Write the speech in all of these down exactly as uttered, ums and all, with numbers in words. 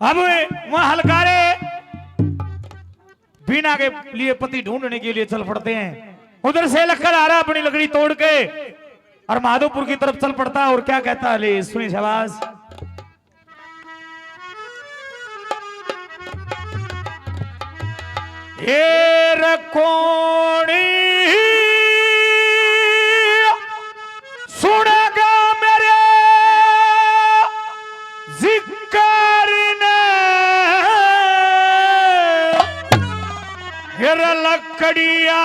अब वहां हलकारे बीना के लिए पति ढूंढने के लिए चल पड़ते हैं। उधर से लखन आ रहा अपनी लकड़ी तोड़ के और माधोपुर की तरफ चल पड़ता है। और क्या कहता है, ले सुनी शाबाश। ए रखोणी सुनेगा मेरे जिक्र ने, मेरा लकड़िया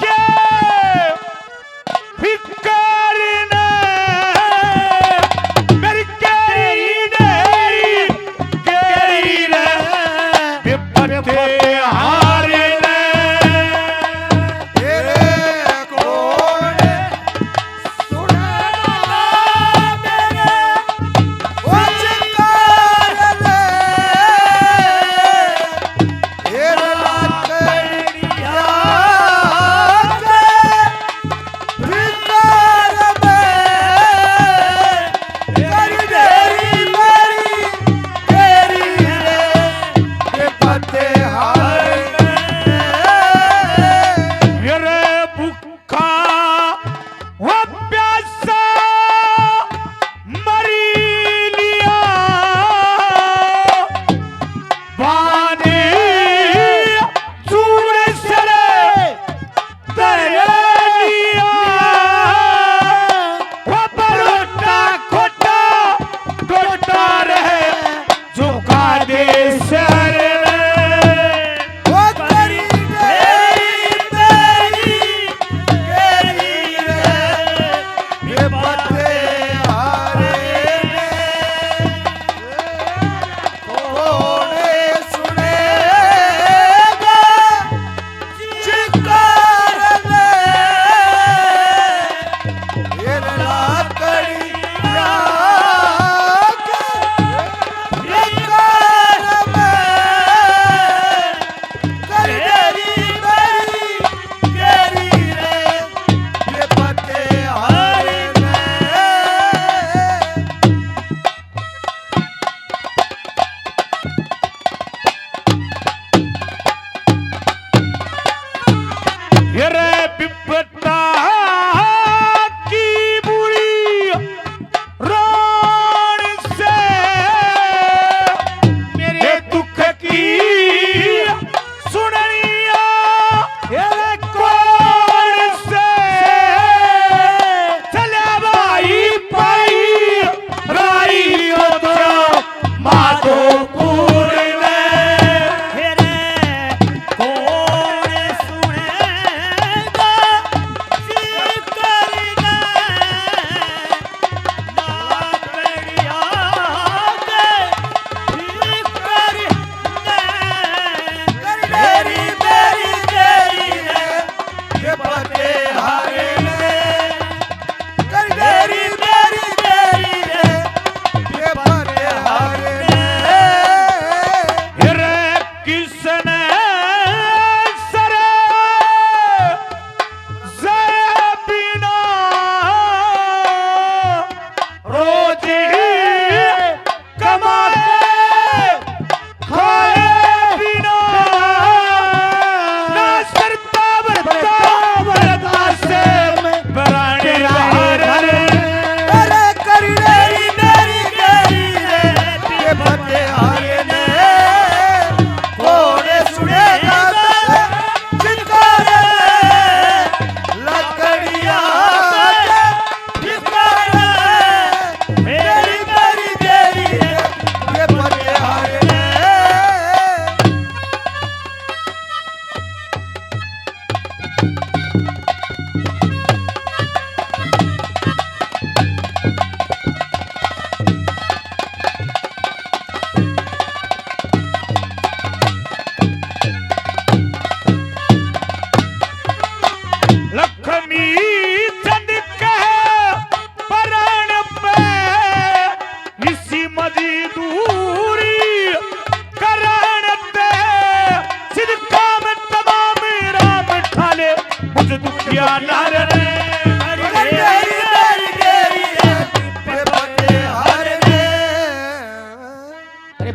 के फिकर ने, मेरी केरी ने, केरी ने, विपत्ति हार ने। तेरे कोण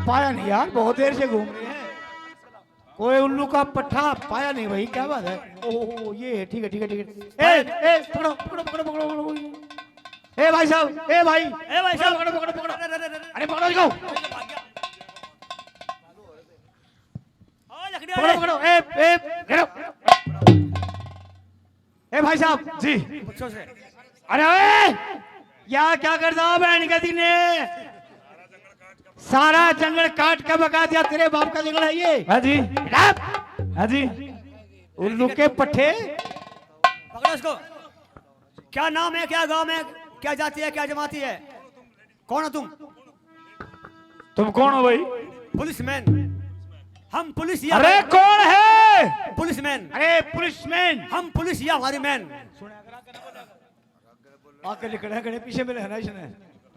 पाया नहीं यार, बहुत देर से घूम रहे हैं, कोई उल्लू का पट्ठा पाया नहीं भाई। क्या बात है? ओहो, ये है, ठीक है, ठीक है, ठीक है। ए, ए, पकड़ो, पकड़ो, पकड़ो, पकड़ो, पकड़ो। ए भाई साहब, ए भाई, ए भाई साहब। पकड़ो, पकड़ो, पकड़ो। अरे पकड़ो इसको। हाँ, लकड़ी पकड़ो, वाले। पकड़ो, ए, ए, घेरो। ए भाई साहब जी। बच्चों से। अरे ओए, क्या, क्या कर दिया बहन के दी ने? सारा जंगल काट के बगा दिया। तेरे बाप का जंगल है ये? हाँ जी। हाँ जी। उल्लू के पट्ठे। पकड़ो इसको। क्या नाम है, क्या गांव है, क्या जाति है, क्या जमाती है? कौन हो तुम? तुम कौन हो भाई? पुलिसमैन। हम पुलिस या अरे कौन है? पुलिसमैन। अरे पुलिसमैन। हम पुलिस या हमारी मैन। आके लिखना है, पीछे में रहना इसने।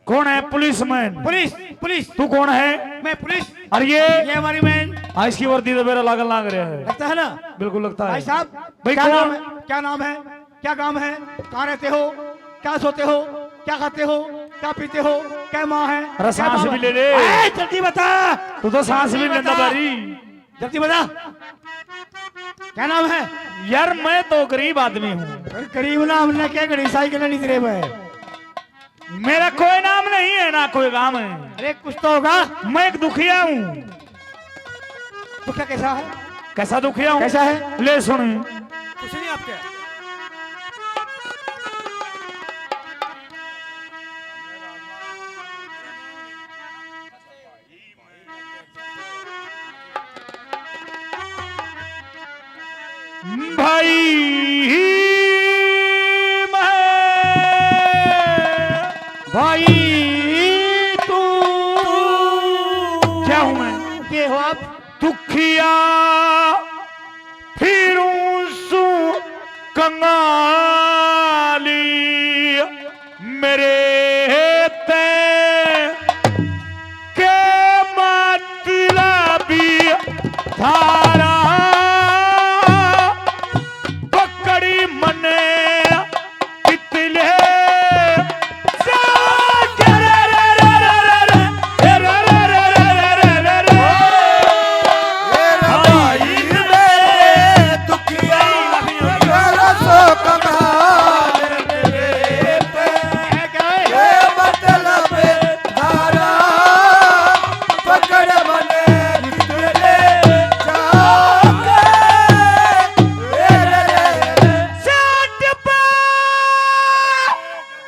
कौन है? पुलिसमैन। Police, police. तू कौन है? मैं पुलिस। और ये? ये हमारी मैन। हाँ, इसकी वर्दी तो मेरा लागल लाग रहा है। लगता है ना? बिल्कुल लगता है। भाई साहब, भाई क्या कौन? नाम है? क्या नाम है? क्या काम है? कहाँ रहते हो? क्या सोते हो? क्या खाते हो? क्या पीते हो? क्या माँ है? अरे क्या सांस बाप भी है? ले ले। ए, जल्दी बता। तू तो सांस भी जल्दी लेता बता। बारी। जल्दी बता। क्या नाम है? यार, मैं तो गरीब आदमी हूँ। अरे, गरीब ना, हमने क्या घड़ी साइकिल नहीं तेरे पे। मेरा कोई नाम नहीं है, ना कोई काम है। अरे, कुछ तो होगा। मैं एक दुखिया हूँ। दुखिया कैसा है? कैसा दुखिया हूँ? कैसा है? ले सुन। कुछ नहीं आपके। भाई मैं, भाई तू, क्या हूँ मैं? ये हो आप? दुखिया फिरूं सूं कंगाली, मेरे ते के मतलबी धारा पकड़ी मने कितले।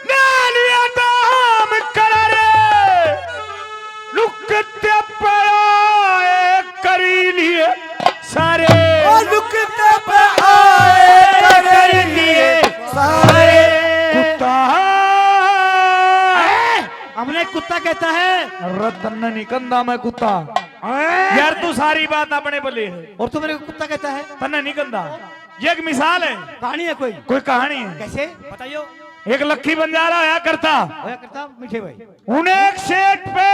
नालिया दाम कर रे, लुकते पे आए करी लिए सारे। ओ लुकते पे आए करी लिए सारे। कुत्ता। ए, हमने कुत्ता कहता है। अरे तन्ने नहीं कंदा मैं कुत्ता। ए? यार तू सारी बात अपने बले है। और तू मेरे को कुत्ता कहता है? तन्ने नहीं कंदा। ये एक मिसाल है। कहानी है कोई? कोई कहानी है। कैसे? बताइयो। एक लखी बंजारा होया करता। होया करता मीठे भाई। उन्हें एक सेठ पे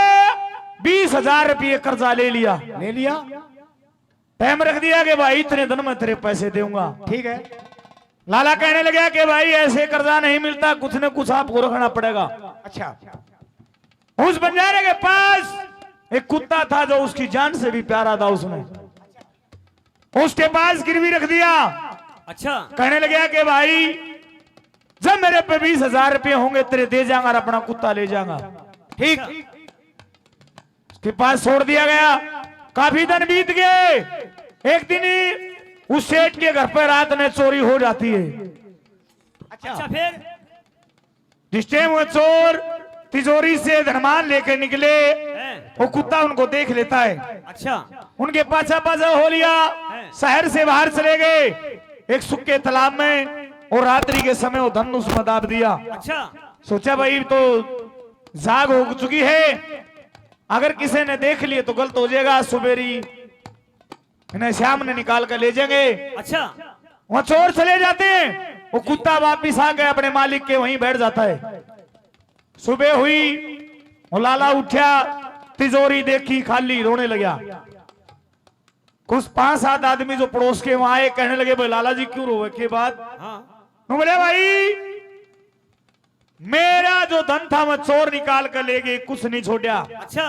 बीस हजार रुपये कर्जा ले लिया। ले लिया। टाइम रख दिया कि भाई इतने दिन में तेरे पैसे दूंगा। ठीक है। लाला कहने लगा कि भाई ऐसे कर्जा नहीं मिलता, कुछ न कुछ आपको रखना पड़ेगा। अच्छा। उस बंजारे के पास एक कुत्ता था जो उसकी जान से भी प्यारा था। उसने उसके पास गिरवी रख दिया। अच्छा। कहने लगा कि भाई जब मेरे पे बीस हजार रुपये होंगे तेरे दे जाऊंगा और अपना कुत्ता ले जाऊंगा। ठीक। उसके पास छोड़ दिया गया। काफी दिन बीत गए। एक दिन ही उस सेठ के घर पर रात में चोरी हो जाती है। अच्छा। अच्छा, फिर? जिस टाइम वो चोर तिजोरी से धनमान लेके निकले, हैं। वो कुत्ता उनको देख लेता है। अच्छा। उनके पाछा पाछा हो लिया, हैं। शहर से बाहर चले गए एक सूखे तालाब में, और रात्रि के समय वो धन उसमें दाब दिया। अच्छा। सोचा भाई तो जाग हो चुकी है, अगर किसी ने देख लिए तो गलत हो जाएगा। सुबेरी इन्हें शाम ने निकाल कर ले जाएंगे। अच्छा। वहाँ चोर चले जाते हैं, वो कुत्ता वापिस आके अपने मालिक के वहीं बैठ जाता है। सुबह हुई, वो लाला उठा, तिजोरी देखी खाली, रोने लगा। कुछ पांच सात आदमी जो पड़ोस के वहां आए कहने लगे, भाई लाला जी क्यों रोवे, के बात? हाँ। वो बोले, भाई मेरा जो धन था मैं चोर निकाल कर ले गए, कुछ नहीं छोड़ा। अच्छा।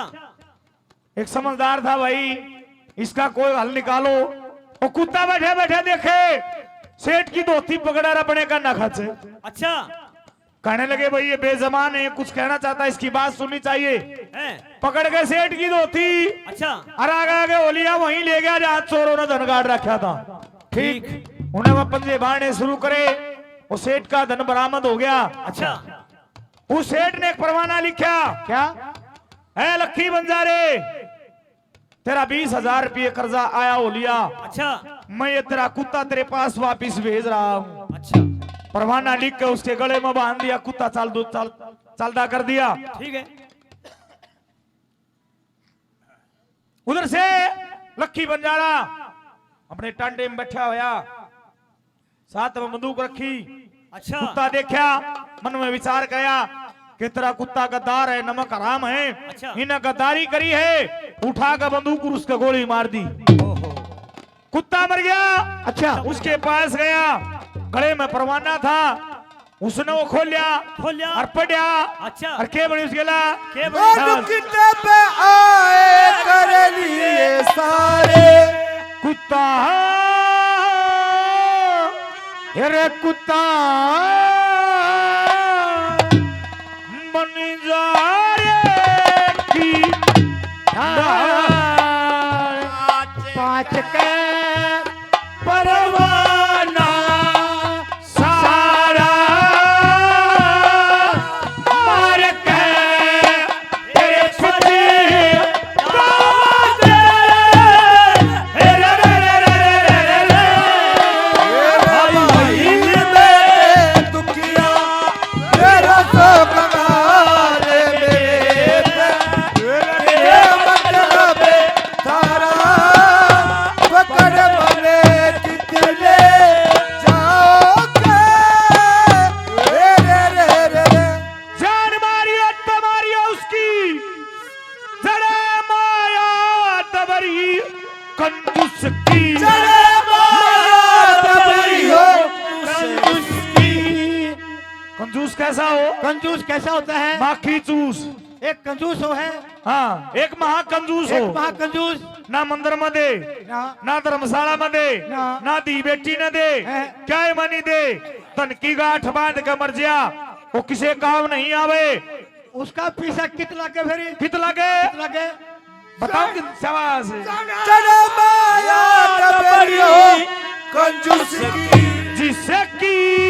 एक समझदार था भाई, इसका कोई हल निकालो। वो कुत्ता बैठे बैठे देखे, सेठ की धोती पकड़ा और अपने का ना खाचे। अच्छा। कहने लगे, "भाई, ये बेजबान है, कुछ कहना चाहता है, इसकी बात सुननी चाहिए।" हैं? पकड़ के सेठ की धोती, अच्छा। और आगे आगे हो लिया, वहीं ले गया जहाँ चोरों ने धन गाड़ रखा था। ठीक। ठीक। उन्हें वह पंजे बाढ़ने शुरू करे, वो सेठ का धन बरामद हो गया। अच्छा। उस सेठ ने एक परवाना लिखा। क्या? "ए लक्खी बंजारे, तेरा बीस हजार रुपये कर्जा आया हो लिया। अच्छा। मैं ये तेरा कुत्ता तेरे पास वापिस भेज रहा हूँ।" अच्छा। परवाना लिख के उसके गले में बांध दिया, कुत्ता चाल दो, चाल, चालदा कर दिया। ठीक है। उधर से लक्खी बंजारा अपने टांडे में बैठा होया, साथ में बंदूक रखी। अच्छा। कुत्ता देखा, मन में विचार करया कि तेरा कुत्ता गद्दार है, नमक हराम है, अच्छा। इन्हें गद्दारी करी है, उठा के बंदूक और उसके गोली मार दी। ओहो। कुत्ता मर गया। अच्छा। उसके पास गया, गले में परवाना था, उसने वो खोल्या। खोल्या। और पढ़या। अच्छा। और के बनी उसके ला? के बनी? और दुखते पे आए कर लिए सारे। कुत्ता, अरे कुत्ता, बन जा रे की ढाल। पाँच के परवाना सारा मार के तेरे खुद जान मारियो तो मारियो उसकी, जड़े माया दबरी कंजूस की। जड़े माया दबरी हो कंजूस की। कंजूस कैसा हो? कंजूस कैसा होता है? माखी चूस। एक कंजूस हो है। हाँ, एक महाकंजूस हो। एक महाकंजूस। ना मंदिर में दे, ना। ना धर्मशाला में दे, ना। ना धी बेटी ने दे। हैं। क्या ही मानी दे, धन की गांठ बांध के मर जा, वो किसे काम नहीं आवे। उसका पीछा कित लागे फिर? कित लागे? कित लागे? बताओ कित, शाबाश। जड़ माया दबरियो कंजूस की। जिसकी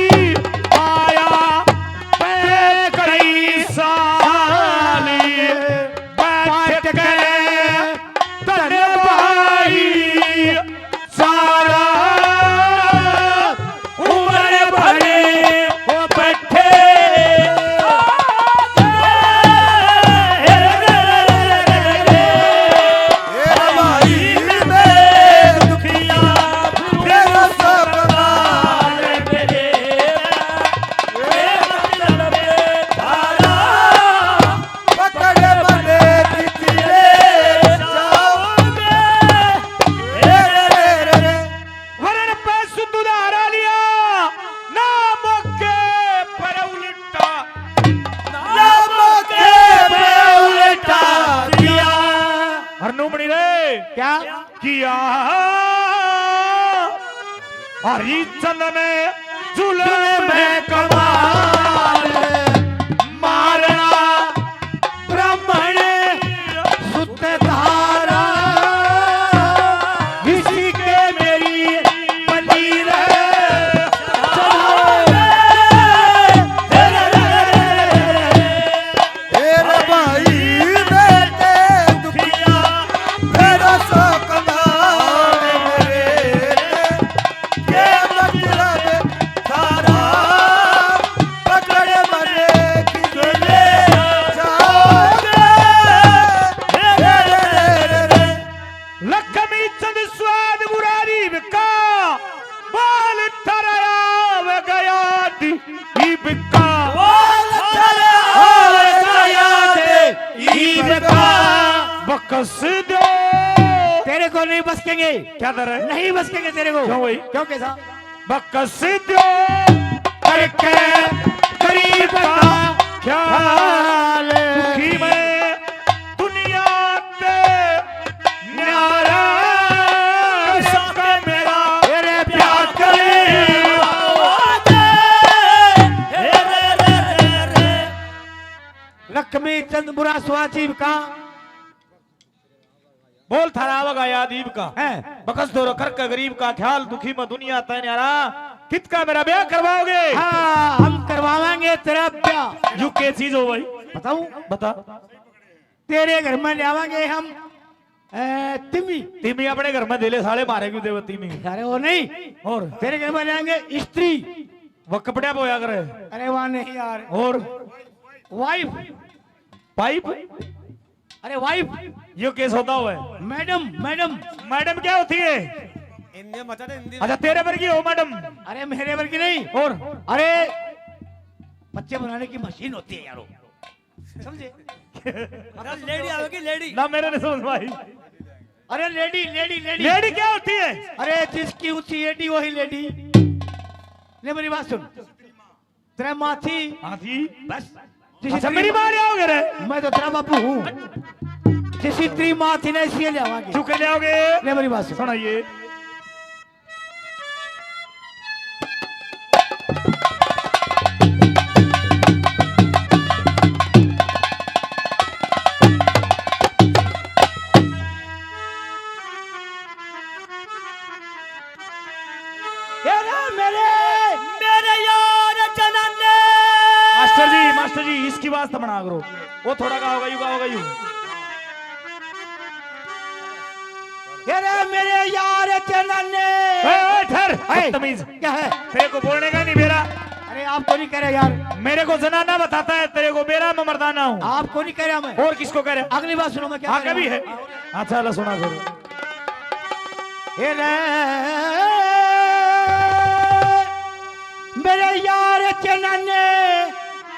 माया पे कई साल बैठ के धन भाई सारा उम्र भर वो बैठे। पकड़ बने कितने जाओगे। रे, रे, रे, रे, रे। वरण पे सुधारा लिया, ना मौके पर उल्टा। ना मौके पे उल्टा किया। हरनूमणि रे। क्या? किया। हरिचंद ने जुल्म कमाल, मारना ब्राह्मण सुत धारा, इसी के मेरी पनीर। तेरा भाई बेटे दुखिया, तेरा सपना मेरे के मतलब थारा, पकड़ मने किधर ले जाओगे। लक्ष्मी चंद स्वाद मुरारी बिका, बाल ठहराया वे गया दी। इबका। बोल, चल, आवे गया दे, इबका। बकस दो। तेरे को नहीं बसकेंगे। क्या कर रहे? नहीं बसकेंगे तेरे को। क्यों भाई? क्यों, कैसा? बकस दो करके गरीब का ख्याल। दुखी मैं दुनिया ते में चंद बुरा स्वाजीव का। बोल थारा आवगा याद ईब का। हैं। बकस दो रखर का गरीब का ख्याल दुखी में दुनिया तै न्यारा। कितका मेरा ब्याह करवाओगे? हाँ, हम करवावांगे तेरा ब्याह। यू के चीज हो भाई? बताऊं? बता। तेरे घर में ले आवांगे हम, ए, तिमी। तिमी अपने घर में दे ले, साले मारे क्यों देवे तिमी? अरे वो नहीं। और? तेरे घर में ले आएंगे स्त्री। वो कपड़ा बोया करे। अरे वाह नहीं यार। और? वाइफ। पाइप? अरे वाइफ। ये केस होता हुआ है। Madam, madam. मैडम क्या होती है? हिंदी में बता दे, हिंदी में। अच्छा, तेरे वर्गी हो मैडम? अरे मेरे वर्गी नहीं। और? अरे बच्चे बनाने की मशीन होती है यारो, समझे? अरे लेडी आवेगी, लेडी। ना, मेरे नहीं समझ भाई। अरे लेडी, लेडी, लेडी। लेडी क्या होती है? अरे जिसकी ऊंची एडी वही लेडी। ले मेरी बात सुन, तेरा माथी। हाथी। बस। जिसी अच्छा, मेरी माँ ले आओगे रे? मैं तो तेरा बापू हूँ। जिसी तेरी माँ थी ना, इसलिए ले आवांगे। क्यों कर ले आओगे? ले मेरी बात सुन। सुनाइए। मेरे, मेरे यार जनाने। मास्टर जी, मास्टर जी, इसकी बात बना करो। वो थोड़ा गाओगा, यू गाओगा, यू। अरे मेरे यार जनाने। ए, ए, ठहर, ए, बदतमीज। क्या है? तेरे को बोलने का नहीं बेरा। अरे आपको नहीं कह रहा यार। मेरे को जनाना बताता है, तेरे को बेरा, मैं मर्दाना हूँ। आपको नहीं कह रहा मैं। और किसको कह रहा? अगली बात सुनो, मैं क्या हाँ, कह रहा कभी हूँ। है। अच्छा, लो सुना फिर। ए रे, मेरे यार जनाने,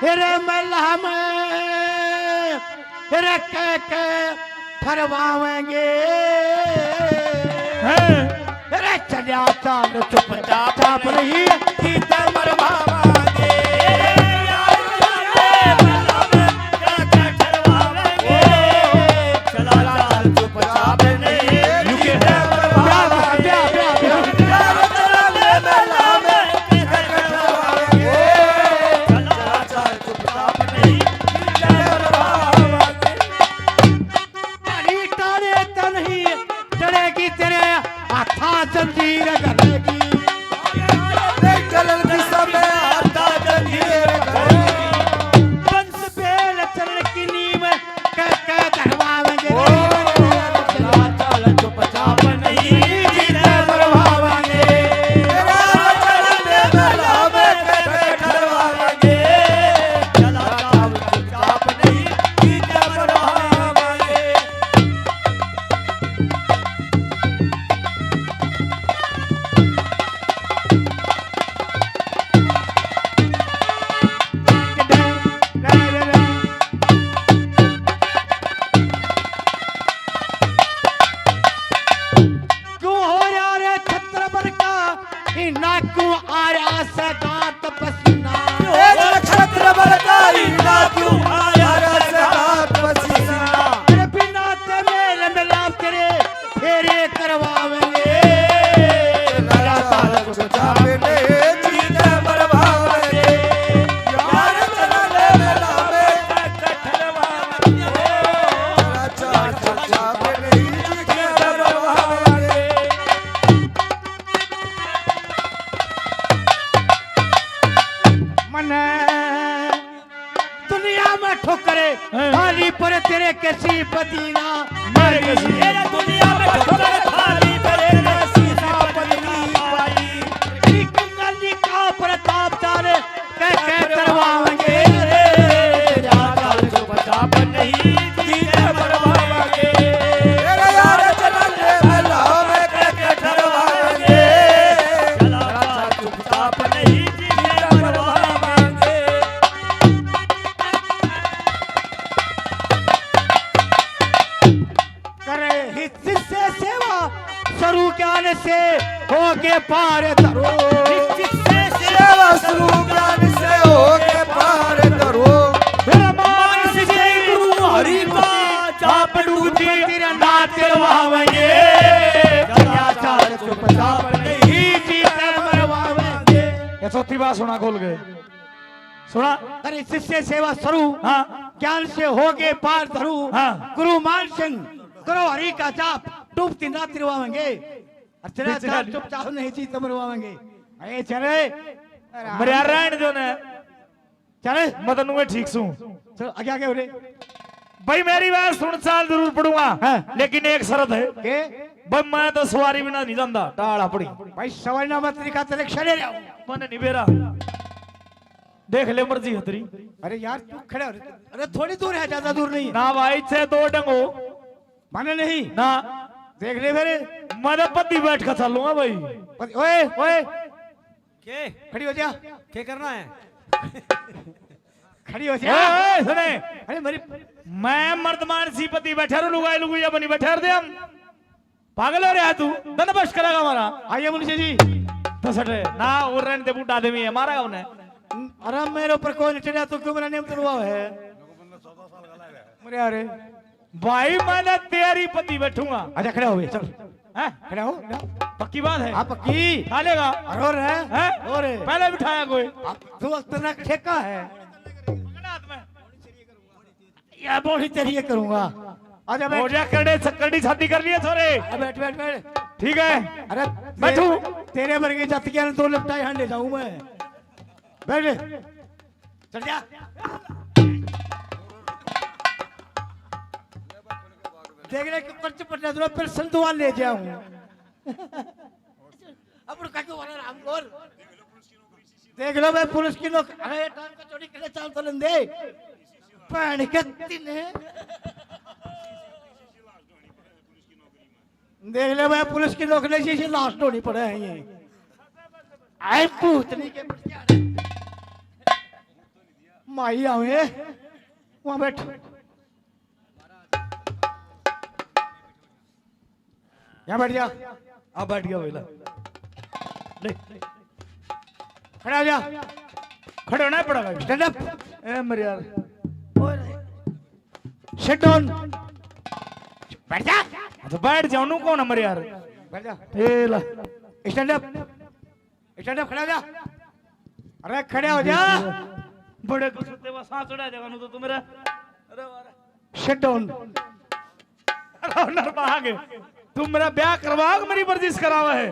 ए रे महला में, ए रे कह के ठरवावेंगे। हैं? ए रे चलिया चाल चुपचाप, चाप नहीं, जीते मरवावांगे। ए रे यार जनाने, महला में कह के ठरवावेंगे। चला चाल चुपचाप नहीं, यू के जीते मरवावांगे। ब्याह, ब्याह, ब्याह, ब्याह। चला चाल चुपचाप नहीं, जीते मरवावांगे। अरे टाले तो नहीं, डरेगी तेरे हाथा जंजीर घलेगी। गलन की समय हाथा जंजीर घलेगी। बेल चरण की नीम कह के धरवावेंगे। ओ, चला चाल चुपचाप नहीं, जीते मरवावेंगे। चला चाल चुपचाप नहीं, जीते मरवावेंगे। क्यों हो रहा रे छत्र बरका, इना क्यों आ रहा से दांत पसीना? ए छत्र बरका, इना क्यों आ रहा से दांत पसीना? अरे बिना ते मेल मिलाप तेरे फेरे करवावेंगे। लगातार चुपचाप नहीं, जीते मरवावेंगे। यार चला ले मेला में, लगातार चुपचाप नहीं, जीते मरवावेंगे। मने दुनिया में ठोकरे हैं। खाली पर तेरे कैसी बदीना। मेरे कैसी? तेरे दुनिया में ठोकरे खाली पर तेरे कैसी बदीना पाई। एक गली का प्रताप तारे कह के करवावेंगे। तेरा चाल चुपचाप नहीं, जीते मरवावेंगे। तेरा यार चलन रे भला में कह के ठरवावेंगे। तेरा चाल चुपचाप नहीं, जीते मरवावेंगे। करे हित से सेवा, सरू ज्ञान से होके पार धरो। हित से सेवा, सरू ज्ञान से होके पार धरो। मेरा मानस से गुरु हरि का जाप डूबी तेरा नाथ करवावेंगे। चला चाल चुपचाप नहीं, जीते मरवावेंगे। ये चौथी बात सुना खोल के। थोड़ा। करे शिष्य सेवा सरू, हाँ। ज्ञान से होके पार धरू। हाँ। गुरु मान सिंह, करो हरि का जाप, डूबती ना तिरवावेंगे। और चला जा चुपचाप, नहीं जी तो मरवावेंगे। अरे चले। मरिया रहन दो ने। चले। मैं तन्नू में ठीक सूं। चल, आगे, आगे हो रे। भाई, मेरी बात सुन, चाल जरूर पड़ूंगा, हाँ। लेकिन एक शर्त है। के? भाई, मैं तो सवारी बिना नहीं जाता, टाल अपनी। भाई, सवारी ना मत लिखा, तेरे चले जाओ। मैंने नहीं बेरा। देख ले मर्जी है तेरी। अरे यार, तू खड़ा हो रे। अरे, थोड़ी दूर है, ज्यादा दूर नहीं है। ना भाई, छह दो डंगो। माने नहीं? ना। देख ले मेरे। मैं तो पति बैठ के चलूंगा भाई। पति, ओए, ओए। के? खड़ी हो जा। के करना है? खड़ी हो जा। ए, ए, सुने। अरे मेरी मैं मर्दमान सी पति बैठा रू, लुगाई लुगुइया बनी बैठा दे हम। पागल हो रहा है तू? दन बस करेगा हमारा। आइए मुंशी जी। दसट ना, और रहने दे, बूढ़ा आदमी है, मारा हमने। अरे मेरे ऊपर कोई नहीं चढ़ा, तू क्यों मेरा नेम तुड़वा है? मरे अरे। भाई, मैं ना तेरी पति बैठूंगा। अच्छा, खड़ा हो बे, चल। हैं? खड़ा हो, खड़ा हो। पक्की बात है? हाँ, पक्की। खा लेगा? और, और है? हैं? और है? पहले बिठाया कोई? अब तू इतना ठेका है। पकड़ा हाथ में। या बॉडी तेरी ये करूंगा। आजा बैठ। हो जा, करड़े, करड़ी छाती कर लिए छोरे। आ, बैठ, बैठ, बैठ। ठीक है। अरे, बैठू। तेरे, तेरे वर्गी जात के दो लपटाए हांडे जाऊं मैं। बैठ। चल जा। देख रहे कि पर्च पटना दूंगा, फिर संतुआन ले जाऊं। अब उनका क्यों वाला राम बोल? देख लो भाई, पुलिस की नौकरी। अरे, टांग का चोरी करे, चाल तो लेंदे। पहन के तीन। देख ले भाई, पुलिस की नौकरी से लास्ट होनी पड़े हैं ये। आए भूतनी के बच्चे। माई आवे, वहां बैठ। यहाँ बैठ जा। अब बैठ गया भाई, ला। ले। खड़ा हो जा। खड़े होना पड़ेगा। Stand up. ए मेरे यार। Sit down. बैठ जा। अच्छा, बैठ जाओ, नू कौन है मेरे यार? बैठ जा। ए ला। Stand up. स्टैंड अप, खड़ा हो जा। अरे खड़ा हो जा। बड़े कुछ तेवा सांस चढ़ा देगा नू तो तू मेरा। अरे वाह। Sit down. अरे नरबाग, तू मेरा ब्याह करवाओ, मेरी वर्जिश करावा है।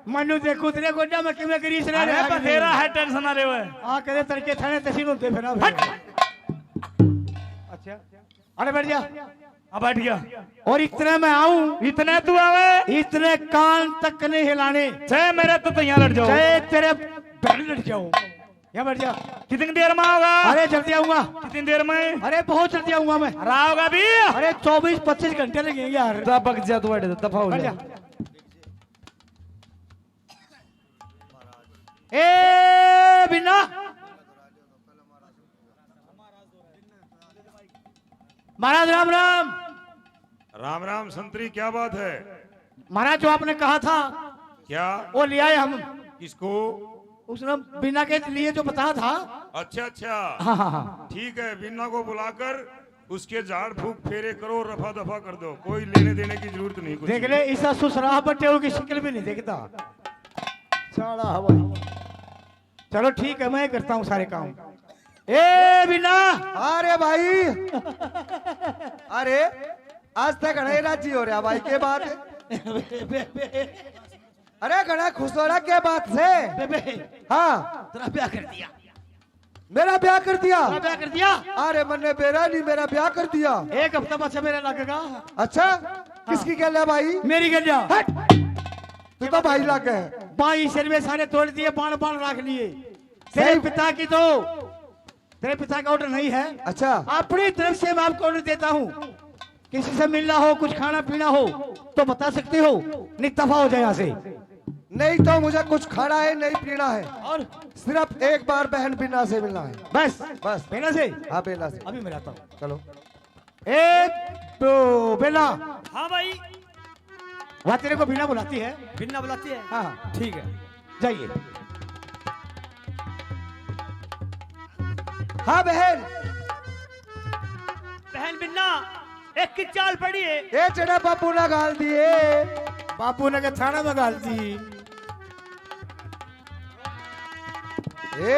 मनु देखो तेरे गोड्डा में किमें ग्रीस ना अरे रहा बथेरा है, टेंशन ना ले। आ करे तड़के थाने तसी होते फिर। हट। अच्छा। अरे बैठ जा। अब बैठ गया। और इतने में आऊं। इतने तू आवे। इतने कान तक नहीं हिलाने। चाहे मेरे तो यहाँ लड़ जाओ। चाहे तेरे बहन लड़ जाओ। यहाँ बैठ जा। कितनी देर में आओगा? अरे जल्दी आऊंगा। कितनी देर में? अरे बहुत जल्दी आऊंगा मैं। अरे आओगा भी? अरे चौबीस पच्चीस घंटे लगेंगे यार। दबक जा तू, अड़े दफा हो बैठ जा। जा। ए बिना। महाराज राम राम। राम राम संतरी, क्या बात है? महाराज, जो आपने कहा था, क्या? वो ले आए हम। किसको? उसने बिना के लिए जो बताया था। अच्छा, अच्छा। हाँ, हाँ, हाँ। ठीक है, बिना को बुलाकर उसके झाड़ फूक फेरे करो, रफा दफा कर दो, कोई लेने देने की जरूरत नहीं कुछ। देख ले, इसा सुसरा बटेऊ की शक्ल भी नहीं देखता। साला हवाई। चलो ठीक है, मैं करता हूँ सारे काम। ए बिना। अरे भाई, अरे आज तक घणे राजी हो रहा भाई, के बात है? अरे घणा खुश हो रहा, के बात से? बेबे, हाँ। तेरा ब्याह कर दिया। मेरा ब्याह कर दिया? तेरा ब्याह कर दिया। अरे मन्ने बेरा नहीं, मेरा ब्याह कर दिया। एक हफ्ता पाछे मेरा लगेगा। अच्छा, किसकी गल है भाई? मेरी गल है। हट। तू तो भाई लागे है। बाई सिर में सारे तोड़ दिए, बाण बाण रख लिए। तेरे सही। पिता की तो, तेरे पिता का ऑर्डर नहीं है। अच्छा। अपनी तरफ से मैं आपको ऑर्डर देता हूँ, किसी से मिलना हो, कुछ खाना पीना हो तो बता सकते हो, नहीं दफा हो जाए यहाँ से। नहीं तो मुझे कुछ खाना है, नहीं पीना है। और? सिर्फ एक बार बहन बिना से मिलना है। बस? बस। बिना से? हाँ, बिना से। अभी मैं लाता हूँ। चलो। ए, तो बेला। हाँ भाई। वहाँ तेरे को बिना बुलाती है। बिना बुलाती है? हाँ, हाँ। ठीक है। जाइए। हाँ बहन। बहन बिन्ना, एक की चाल पड़ी है। ए चढ़ा बापू ना गाल दिए। बापू ने के थाना में गाल दी। ए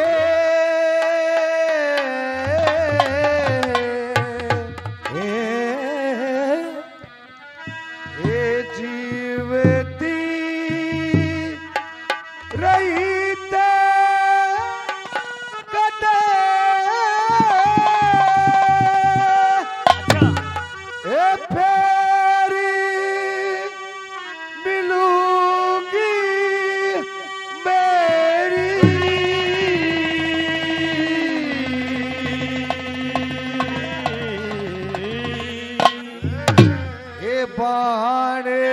पानी